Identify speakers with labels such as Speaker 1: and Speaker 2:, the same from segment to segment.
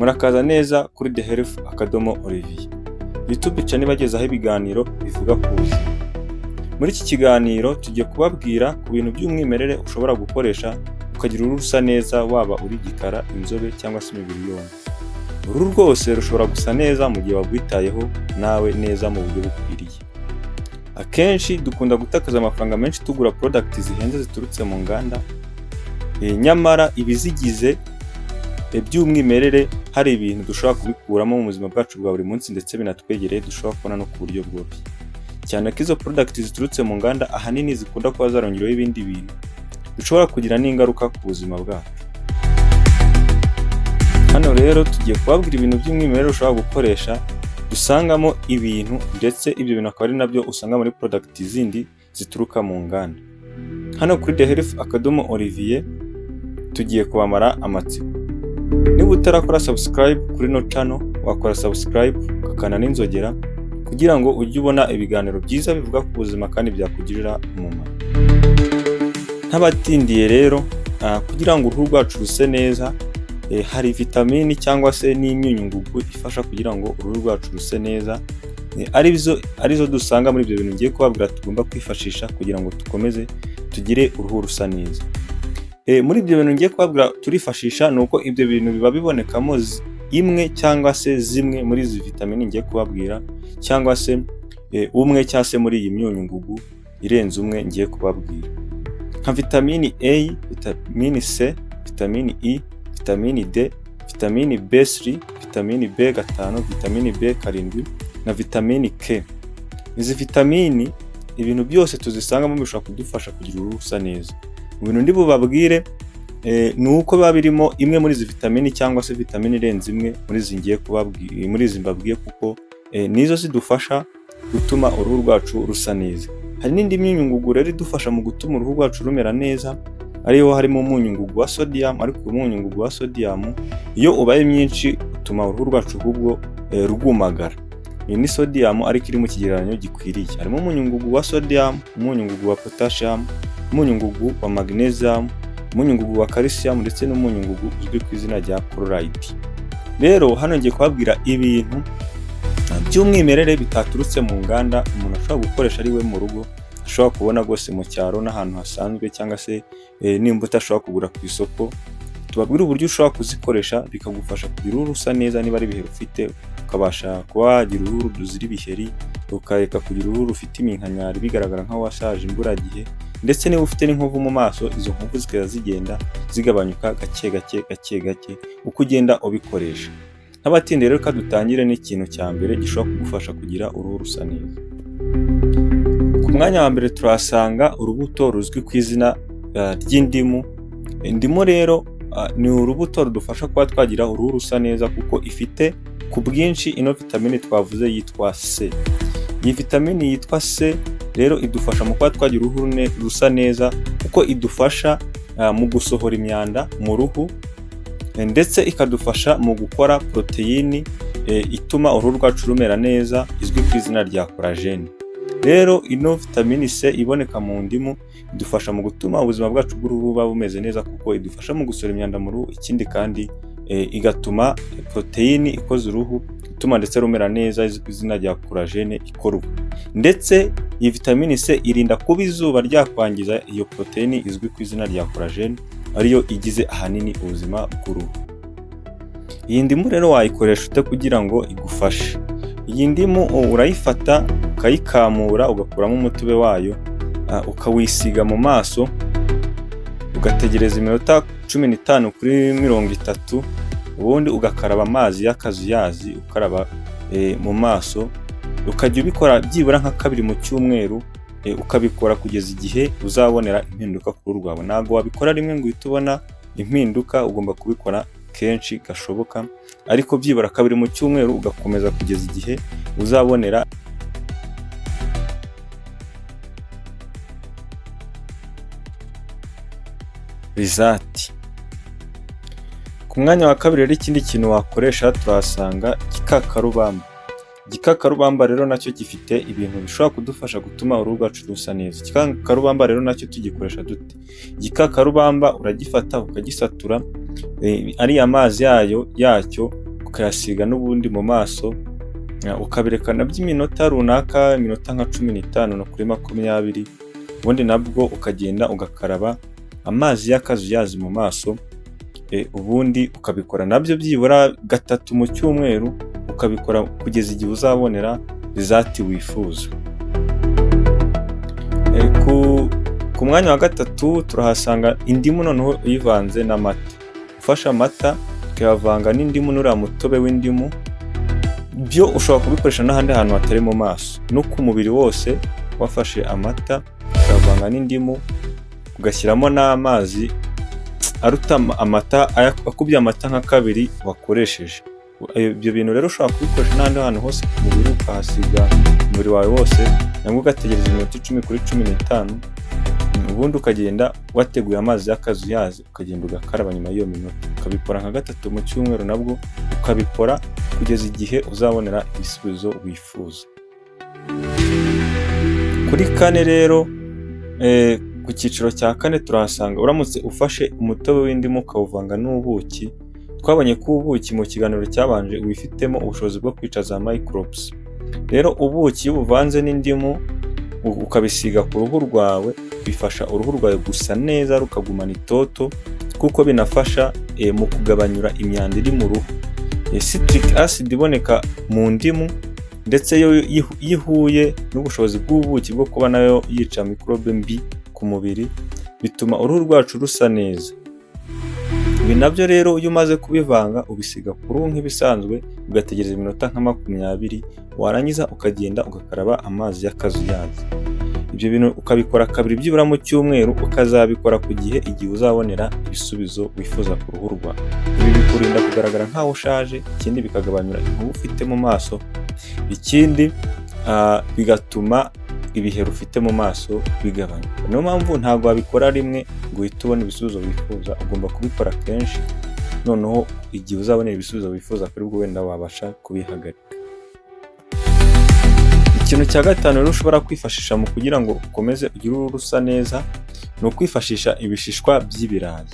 Speaker 1: Murakaza neza kuri The Health Akadomo Olivier, YouTube channel ibagezaho ibiganiro bivuga ku buzima. Muri iki kiganiro tugiye kubabwira ku bintu by'umwimerere ushobora gukoresha ukagira uruhu rusa neza, waba uri igikara, inzobe cyangwa se imibiri yombi. Uruhu rwose rushobora gusa neza mu gihe warwitayeho nawe neza mu buryo bukwiriye. Akenshi dukunda gutakaza amafaranga menshi tugura product zihenze ziturutse mu nganda, nyamara ibizigize by'umwimerere hari ibintu dushobora kubikuramo mu buzima bwacu bwa buri munsi ndetse binatwegereye, dushobora kubona no ku buryo bworoshye. Cyane ko izo product ziturutse mu nganda ahanini zikunda kuba zarongereweho ibindi bintu bishobora kugira n'ingaruka ku buzima bwacu. Hano rero tugiye kubabwira ibintu by'umwimerere ushobora gukoresha, dusangamo ibintu ndetse ibyo bintu akaba ari nabyo usanga muri product zindi zituruka mu nganda. Hano kuri The Health Akadomo Olivier tugiye kubamara amatsiko. Niba utarakora subscribe kuri ino channel, wakora subscribe ugakanda n'inzogera kugira ngo ujye ubona ibiganiro byiza bivuga ku buzima kandi byakugirira umumaro. Ntabatindiye rero, kugira ngo uruhu rwacu ruse neza, hari vitamini cyangwa se n'imyunyungugu ifasha kugira ngo uruhu rwacu ruse neza, arizo dusanga muri ibyo bintu ngiye kubabwira tugomba kwifashisha kugira ngo dukomeze tugire uruhu rusa neza. Muri ibyo bintu ngiye kubabwira turifashisha, ni uko ibyo bintu biba bibonekamo imwe cyangwa se zimwe muri izi vitamini ngiye kubabwira, cyangwa se umwe cyangwa se muri iyi myunyungugu irenze umwe ngiye kubabwira, nka vitamini A, vitamini C, vitamini E, vitamini D, vitamini B3, vitamini B5, vitamini B7 na vitamini K. Izi vitamini ibintu byose tuzisangamo bishobora kudufasha kugira uruhu rusa neza. Mu bintu ndi bubabwire ni uko biba birimo imwe muri izi vitamini cyangwa se vitamini irenze imwe muri izi ngiye kubabwira, muri izi mbabwiye, kuko nizo zidufasha gutuma uruhu rwacu rusa neza. Hari n'indi myunyungugu rero idufasha mu gutuma uruhu rwacu rumera neza, ariho harimo umunyungugu wa sodium. Ariko uyu munyungugu wa sodium iyo ubaye mwinshi utuma uruhu rwacu ahubwo rwumagara. Iyi ni sodium ariko iri mu kigereranyo gikwiriye. Harimo umunyungugu wa sodium, umunyungugu wa potassium, umunyungugu wa magnesium, umunyungugu wa calcium ndetse n'umunyungugu uzwi ku izina rya chloride. Rero hano ngiye kubabwira ibintu by'umwimerere bitaturutse mu nganda umuntu ashobora gukoresha ari we mu rugo, ashobora kubona rwose mu cyaro n'ahantu hasanzwe, cyangwa se n'imbuto ashobora kugura ku isoko. Tubabwire uburyo ushobora kuzikoresha bikagufasha kugira uruhu rusa neza, niba ari ibiheri ufite ukabasha kuba wagira uruhu ruzira ibiheri, ukareka kugira uruhu rufite iminkanyari bigaragara nk'aho washaje imburagihe, ndetse niba ufite n'inkovu mu maso, izo nkovu zikaba zigenda zigabanyuka gake gake gake gake uko ugenda ubikoresha. Ntabatinde rero, reka dutangire n'ikintu cya mbere gishobora kugufasha kugira uruhu rusa neza. Ku mwanya wa mbere turahasanga urubuto ruzwi ku izina ry'indimu. Indimu rero ni urubuto rudufasha kuba twagira uruhu rusa neza kuko ifite ku bwinshi ino vitamini twavuze yitwa C. Iyi vitamini yitwa C rero idufasha mu kuba twagira uruhu rusa neza kuko idufasha mu gusohora imyanda mu ruhu, ndetse ikadufasha mu gukora poroteyini ituma uruhu rwacu rumera neza izwi ku izina rya collagen. Rero ino vitamini C iboneka mu ndimu idufasha mu gutuma ubuzima bwacu bw'uruhu buba bumeze neza kuko idufasha mu gusohora imyanda mu ruhu, ikindi kandi igatuma poroteyini ikoze uruhu ituma ndetse rumera neza izwi ku izina rya collagen ikorwa. Ndetse iyi vitamini C irinda kuba izuba ryakwangiza iyo poroteyini izwi ku izina rya collagen, ariyo igize ahanini ubuzima bw'uruhu. Iyi ndimu rero wayikoresha ute kugira ngo igufashe? Iyi ndimu urayifata ukayikamura, ugakuramo umutobe wayo, ukawisiga mu maso, ugategereza iminota 15 kuri 30, ubundi ugakaraba amazi y'akazuyazi ukaraba mu maso, ukajya ubikora byibura nka kabiri mu cyumweru, ukabikora kugeza igihe uzabonera impinduka ku ruhu rwawe. Ntabwo wabikora rimwe ngo uhite ubona impinduka, ugomba kubikora kenshi gashoboka, ariko byibura kabiri mu cyumweru, ugakomeza kugeza igihe uzabonera result. Ku mwanya wa kabiri rero, ikindi kintu wakoresha turahasanga igikakarubamba. Igikakarubamba rero nacyo gifite ibintu bishobora kudufasha gutuma uruhu rwacu rusa neza. Igikakarubamba rero nacyo tugikoresha dute? Igikakarubamba uragifata ukagisatura, ariya mazi yayo yacyo ukayasiga n'ubundi mu maso, ukabireka nabyo iminota runaka, iminota nka 15 no kuri 20, ubundi nabwo ukagenda ugakaraba amazi y'akazuyazi mu maso, ubundi ukabikora nabyo byibura gatatu mu cyumweru, ukabikora kugeza igihe uzabonera result wifuza. Ku mwanya wa gatatu turahasanga indimu noneho uyivanze n'amata. Ufashe amata ukayavanga n'indimu n'uriya mutobe w'indimu, byo ushobora kubikoresha n'ahandi hantu hatari mu maso, no ku mubiri wose. Wafashe amata ukayavanga n'indimu, ugashyiramo n'amazi aruta amata, akubye amata nka kabiri wakoresheje. Ibyo bintu rero ushobora kubikoresha n'ahandi hantu hose ku mubiri, ukahasiga umubiri wawe wose, nabwo ugategereza iminota 10 kuri 15, ubundi ukagenda wateguye amazi y'akazuyazi, ukagenda ugakaraba nyuma y'iyo minota, ukabikora nka gatatu mu cyumweru, nabwo ukabikora kugeza igihe uzabonera ibisubizo wifuza. Kuri kane rero, ku cyiciro cya kane turahasanga uramutse ufashe umutobe w'indimu ukawuvanga n'ubuki. Twabonye ko ubuki mu kiganiro cyabanje wifitemo ubushobozi bwo kwica za microbes. Rero ubuki iyo ubuvanze n'indimu ukabisiga ku ruhu rwawe, bifasha uruhu rwawe gusa neza, rukagumana itoto, kuko binafasha mu kugabanyura imyanda iri mu ruhu. Citric acid iboneka mu ndimu ndetse yo iyo ihuye n'ubushobozi bw'ubuki bwo kuba nayo yica mikorobe mbi ku mubiri, bituma uruhu rwacu rusa neza. Ibi nabyo rero iyo umaze kubivanga ubisiga ku ruhu nk'ibisanzwe, ugategereza iminota nka 20, warangiza ukagenda ugakaraba amazi y'akazuyazi. Ibyo bintu ukabikora kabiri byibura mu cyumweru, ukazabikora ku gihe igihe uzabonera ibisubizo wifuza ku ruhu rwawe. Ibi bikurinda kugaragara nk'aho ushaje, ikindi bikagabanyura inkovu ufite mu maso, ikindi bigatuma ibiheri ufite mu maso bigabanyuka. Niyo mpamvu ntabwo wabikora rimwe ngo uhite ubona ibisubizo wifuza, ugomba kubikora kenshi, noneho igihe uzabonera ibisubizo wifuza kuri bwo wenda wabasha kubihagarika. Ikintu cya gatanu rero ushobora kwifashisha mu kugira ngo ukomeze ugire uruhu rusa neza, ni ukwifashisha ibishishwa by'ibirayi.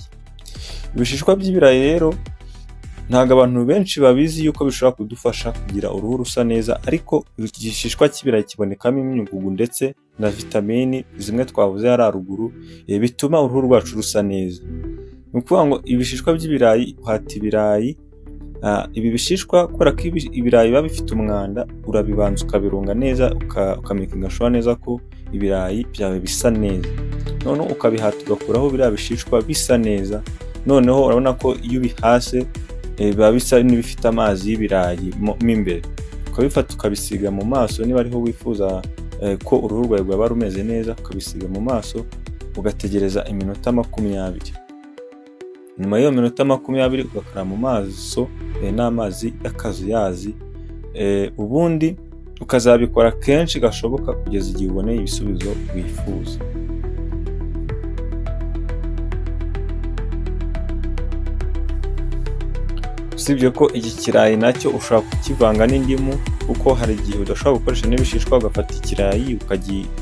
Speaker 1: Ibishishwa by'ibirayi rero ntabwo abantu benshi babizi yuko bishobora kudufasha kugira uruhu rusa neza, ariko igishishwa cy'ibirayi kibonekamo imyunyungugu ndetse na vitamini zimwe twavuze hariya haruguru, bituma uruhu rwacu rusa neza. Ni ukuvuga ngo ibishishwa by'ibirayi, uhata ibirayi, ibi bishishwa kubera ko ibirayi biba bifite umwanda, urabibanza ukabirunga neza, ukamakinga sure neza ko ibirayi byawe bisa neza, noneho ukabihata ugakuraho biriya bishishwa bisa neza. Noneho urabona ko iyo ubihase biba bisa n'ibifite amazi y'ibirayi mo imbere, ukabifata ukabisiga mu maso niba ariho wifuza ko uruhu rwawe rwaba rumeze neza, ukabisiga mu maso ugategereza iminota 20. Nyuma y'iyo minota 20 ugakaraba mu maso n'amazi y'akazuyazi, ubundi ukazabikora kenshi gashoboka kugeza igihe uboneye ibisubizo wifuza. Usibye ko iki kirayi nacyo ushobora kukivanga n'indimu, kuko hari igihe udashobora gukoresha n'ibishishwa, ugafata ikirayi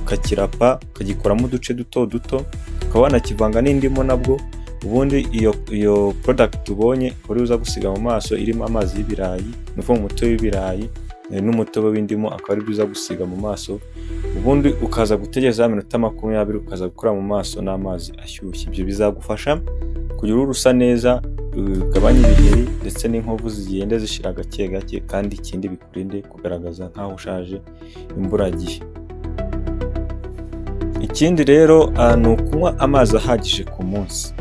Speaker 1: ukakirapa, ukagikoramo uduce duto duto, ukaba wanakivanga n'indimu nabwo, ubundi iyo product ubonye uri uza gusiga mu maso irimo amazi y'ibirayi, ni ukuvuga umutobe w'ibirayi n'umutobe w'indimu, akaba ari byo uza gusiga mu maso, ubundi ukaza gutegereza iminota 20, ukaza gukora mu maso n'amazi ashyushye. Ibyo bizagufasha kugira uruhu rusa neza, bigabanye ibiheri ndetse n'inkovu zigenda zishira gake gake, kandi ikindi bikurinde kugaragaza nk'aho ushaje imburagihe. Ikindi rero ni ukunywa amazi ahagije ku munsi.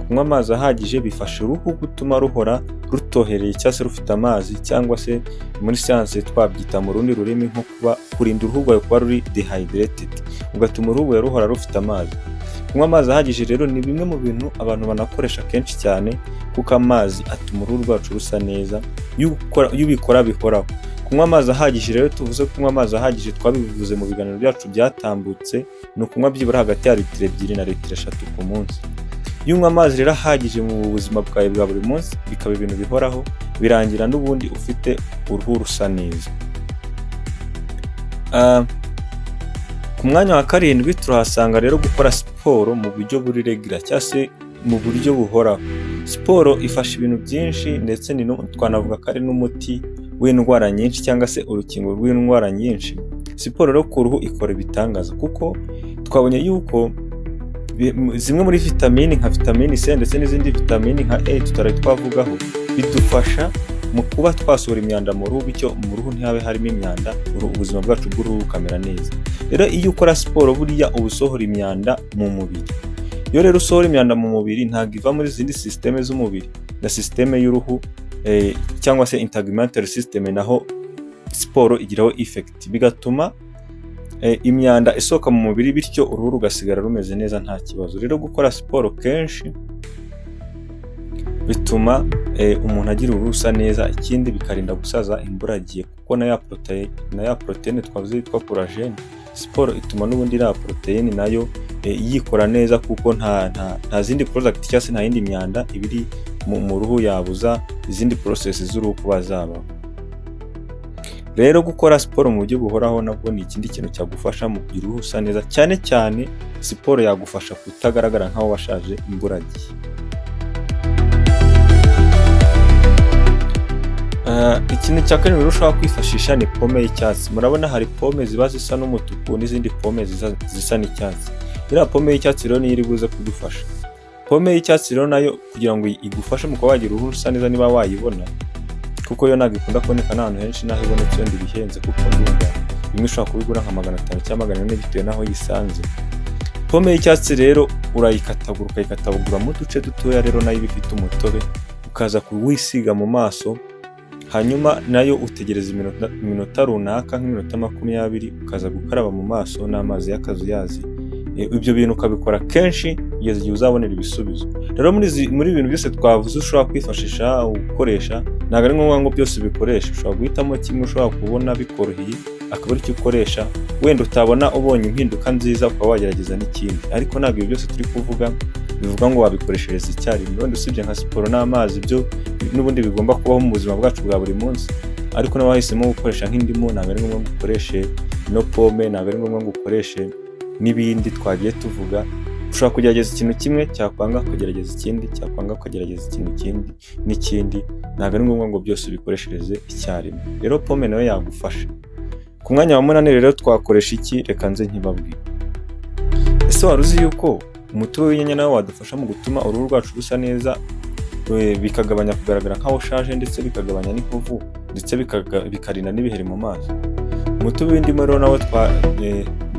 Speaker 1: Kunywa amazi ahagije bifasha uruhu gutuma ruhora rutohereye cyangwa se rufite amazi, cyangwa se muri siyanse twabyita mu rundi rurimi nko kuba kurinda uruhu rwawe kuba ruri dehydrated, ugatuma uruhu rwawe ruhora rufite amazi. Kunywa amazi ahagije rero ni bimwe mu bintu abantu banakoresha kenshi cyane, kuko amazi atuma uruhu rwacu rusa neza iyo ubikora bihoraho. Kunywa amazi ahagije rero, tuvuze kunywa amazi ahagije, twabivuze mu biganiro byacu byatambutse, ni ukunywa byibura hagati ya litiro 2 na litiro 3 ku munsi. Iyo unywa amazi rero ahagije mu buzima bwawe bwa buri munsi, bikaba ibintu bihoraho, birangira n'ubundi ufite uruhu rusa neza. Ku mwanya wa karindwi turahasanga rero gukora siporo mu buryo buri regular cyangwa se mu buryo buhoraho. Siporo ifasha ibintu byinshi, ndetse twanavuga ko ari n'umuti w'indwara nyinshi cyangwa se urukingo rw'indwara nyinshi. Siporo rero ku ruhu ikora ibitangaza, kuko twabonye yuko zimwe muri vitamini nka vitamini C ndetse n'izindi vitamini nka A tutari twavugaho, bidufasha mu kuba twasohora imyanda mu ruhu, bityo mu ruhu ntihabe harimo imyanda, ubuzima bwacu bw'uruhu bukamera neza. Rero iyo ukora siporo, buriya uba usohora imyanda mu mubiri. Iyo rero usohora imyanda mu mubiri, ntabwo iva muri zindi système z'umubiri na système y'uruhu cyangwa se integumentary system, naho siporo igiraho effect, bigatuma imyanda isohoka mu mubiri, bityo uruhu rugasigara rumeze neza nta kibazo. Rero gukora siporo kenshi bituma umuntu agira uruhu rusa neza. Ikindi, bikarinda gusaza imburagihe, kuko na ya poroteyine twavuze yitwa collagen, siporo ituma n'ubundi iriya poroteyine nayo yikora neza, kuko nta zindi product cyangwa se nta yindi myanda iba iri mu ruhu yabuza izindi process z'uruhu kuba zabaho. Rero gukora siporo mu buryo buhoraho nabwo ni ikindi kintu cyagufasha mu kugira uruhu rusa neza. Cyane cyane siporo yagufasha kutagaragara nk'aho washaje imburagihe. Ikintu cya karindwi rero ushobora kwifashisha ni pome y'icyatsi. Murabona hari pome ziba zisa n'umutuku n'izindi pome zisa n'icyatsi. Iriya pome y'icyatsi rero niyo iri buze kudufasha. Pome y'icyatsi rero nayo, kugira ngo igufashe mu kuba wagira uruhu rusa neza, niba wayibona, kuko yo ntabwo ikunda kuboneka n'ahantu henshi, n'aho ibonetse wenda iba ihenze, kuko ndumva imwe ushobora kubigura nka 500 cyangwa 400 bitewe n'aho yisanze. Pome y'icyatsi rero urayikatagura, ukayikataguramo uduce dutoya. Rero nayo iba ifite umutobe, ukaza kuwisiga mu maso, hanyuma nayo utegereza iminota runaka, nk'iminota 20, ukaza gukaraba mu maso n'amazi y'akazuyazi. Ibyo bintu ukabikora kenshi kugeza igihe uzabonera ibisubizo. Rero muri ibintu byose twavuze ushobora kwifashisha ukoresha, ntabwo ari ngombwa ngo byose ubikoreshe. Ushobora guhitamo kimwe ushobora kubona bikoroheye, akaba aricyo ukoresha. Wenda utabona ubonye impinduka nziza, ukaba wagerageza n'ikindi, ariko ntabwo ibi byose turi kuvuga bivuga ngo wabikoreshereza icyarimwe. Wenda usibye nka siporo n'amazi, byo n'ubundi bigomba kubaho mu buzima bwacu bwa buri munsi, ariko nawe wahisemo gukoresha nk'indimu, ntabwo ari ngombwa ngo ukoreshe ino pome, ntabwo ari ngombwa ngo ukoreshe n'ibindi twagiye tuvuga. Ushobora kugerageza ikintu kimwe, cyakwanga ukagerageza ikindi, cyakwanga ukagerageza ikintu kindi n'ikindi. Ntabwo ari ngombwa ngo byose ubikoreshereze icyarimwe. Rero pome nayo yagufasha. Ku mwanya wa munani rero twakoresha iki? Reka nze nkibabwire. Ese wari uzi yuko umutobe w'inyanya nawo wadufasha mu gutuma uruhu rwacu rusa neza, bikagabanya kugaragara nk'aho ushaje, ndetse bikagabanya n'inkovu, ndetse bikarinda n'ibiheri mu maso? Umutobe w'indimu rero nawo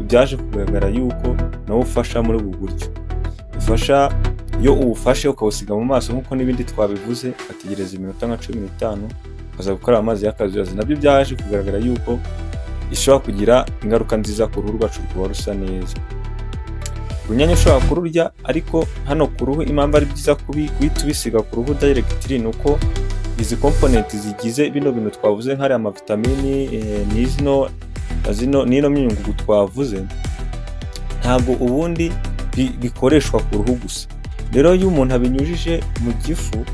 Speaker 1: byaje kugaragara yuko nawo ufasha muri ubu buryo. Ufasha iyo uwufashe ukawusiga mu maso nk'uko n'ibindi twabivuze, ugategereza iminota nka 15, ukaza gukaraba amazi y'akazuyazi, nabyo byaje kugaragara yuko ishobora kugira ingaruka nziza ku ruhu rwacu, rukaba rusa neza. Urunyanya ushobora kururya, ariko hano ku ruhu impamvu ari byiza guhita ubisiga ku ruhu directly ni uko izi component zigize bino bintu twavuze, nk'ariya amavitamini n'izino zino n'ino myunyungugu twavuze, ntabwo ubundi bikoreshwa ku ruhu gusa. Rero iyo umuntu abinyujije mu gifu,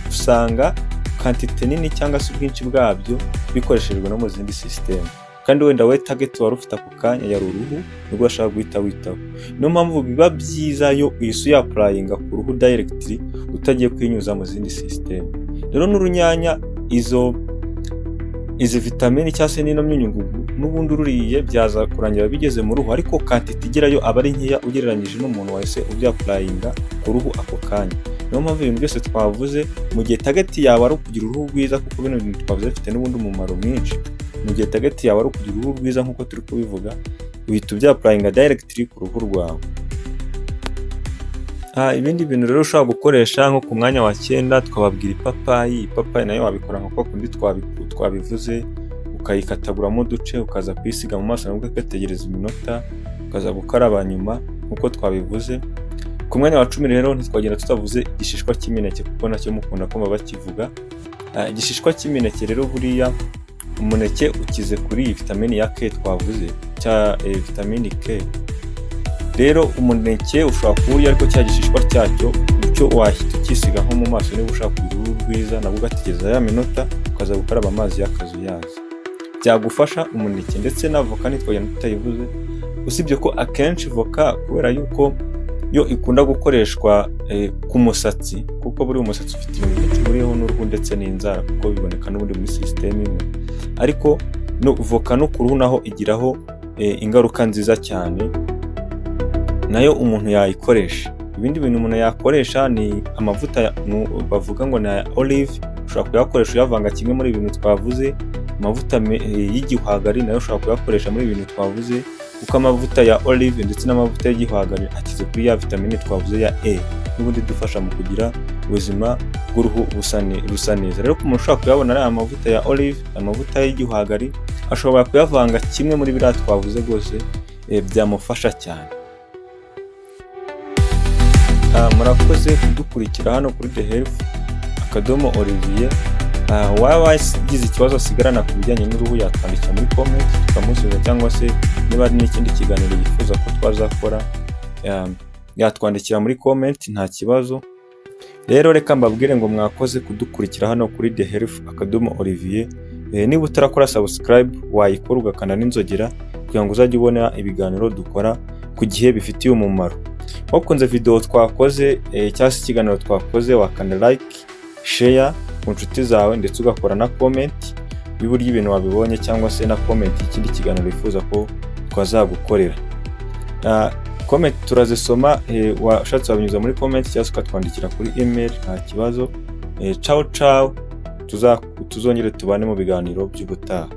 Speaker 1: usanga quantité nini cyangwa se ubwinshi bwabyo bikoreshejwe no mu zindi système, kandi wenda we target wari ufite ako kanya yari uruhu, nibwo washaka guhita witaho. Niyo mpamvu biba byiza iyo uhise uyapplyinga ku ruhu directly, utagiye kuyinyuza mu zindi système. Rero n'urunyanya, izi vitamini cyangwa se n'ino myunyungugu, n'ubundi ururiye byaza kurangira bigeze mu ruhu, ariko quantité igerayo aba ari nkeya ugereranyije n'umuntu wahise ubyapplyinga ku ruhu ako kanya. Niyo mpamvu ibintu byose twavuze, mu gihe target yawe ari ukugira uruhu rwiza, kuko bino bintu twavuze bifite n'ubundi umumaro mwinshi, mu gihe target yawe ari ukugira uruhu rwiza nk'uko turi kubivuga, uhita ubyapplyinga directly ku ruhu rwawe. Ibindi bintu rero ushobora gukoresha, nko ku mwanya wa cyenda twababwira ipapayi. Ipapayi nayo wabikora nka kwa kundi twabivuze, ukayikataguramo uduce, ukaza kuyisiga mu maso, nabwo ugategereza iminota, ukaza gukaraba nyuma nk'uko twabivuze. Ku mwanya wa 10 rero ntitwagenda tutavuze igishishwa cy'imineke, kuko nacyo mukunda kumva bakivuga. Igishishwa cy'imineke rero, buriya umuneke ukize kuri iyi vitamini ya K twavuze, cya vitamini K. Rero umuneke ushobora kuwurya, ariko cya gishishwa cyacyo icyo wahita ukisiga nko mu maso niba ushaka kugira uruhu rwiza, nabwo ugategereza ya minota, ukaza gukaraba amazi y'akazuyazi, byagufasha. Umuneke ndetse na voka ntitwagenda tutayivuze, usibye ko akenshi voka, kubera yuko yo ikunda gukoreshwa ku musatsi, kuko buri umusatsi ufite ibintu byinshi uhuriyeho n'uruhu ndetse n'inzara, kuko biboneka n'ubundi muri sisiteme imwe. Ariko no voka no ku ruhu naho igiraho ingaruka nziza cyane, nayo umuntu yayikoresha. Ibindi bintu umuntu yakoresha ni amavuta bavuga ngo ni aya olive, ushobora kuyakoresha uyavanga kimwe muri ibi bintu twavuze. Amavuta y'igihwagari nayo ushobora kuyakoresha muri ibi bintu twavuze, kuko amavuta ya olive ndetse n'amavuta y'igihwagari akize kuri ya vitamine twavuze ya E, n'ubundi idufasha mu kugira ubuzima bw'uruhu rusa neza. Rero ku muntu ushobora kuyabona ari aya mavuta ya olive, amavuta y'igihwagari, ashobora kuyavanga kimwe muri biriya twavuze rwose, byamufasha cyane. Murakoze kudukurikira hano kuri The Health akadomo Olivier. Waba wagize ikibazo asigarana ku bijyanye n'uruhu, yatwandikira muri comment tukamusubiza, cyangwa se niba hari n'ikindi kiganiro yifuza ko twazakora, yatwandikira muri comment, nta kibazo. Rero reka mbabwire ngo mwakoze kudukurikira hano kuri The Health akadomo Olivier. Niba utarakora subscribe, wayikora ugakanda n'inzogera kugira ngo uzajye ubona ibiganiro dukora ku gihe bifitiye umumaro. Wakunze video twakoze cyangwa se ikiganiro twakoze, wakanda like, share ku nshuti zawe, ndetse ugakora na comment y'uburyo ibintu wabibonye, cyangwa se na comment y'ikindi kiganiro wifuza ko twazagukorera. Comment turazisoma. Washatse wabinyuza muri comment cyangwa se ukatwandikira kuri email, nta kibazo. Ciao ciao, tuzongere tubane mu biganiro by'ubutaha.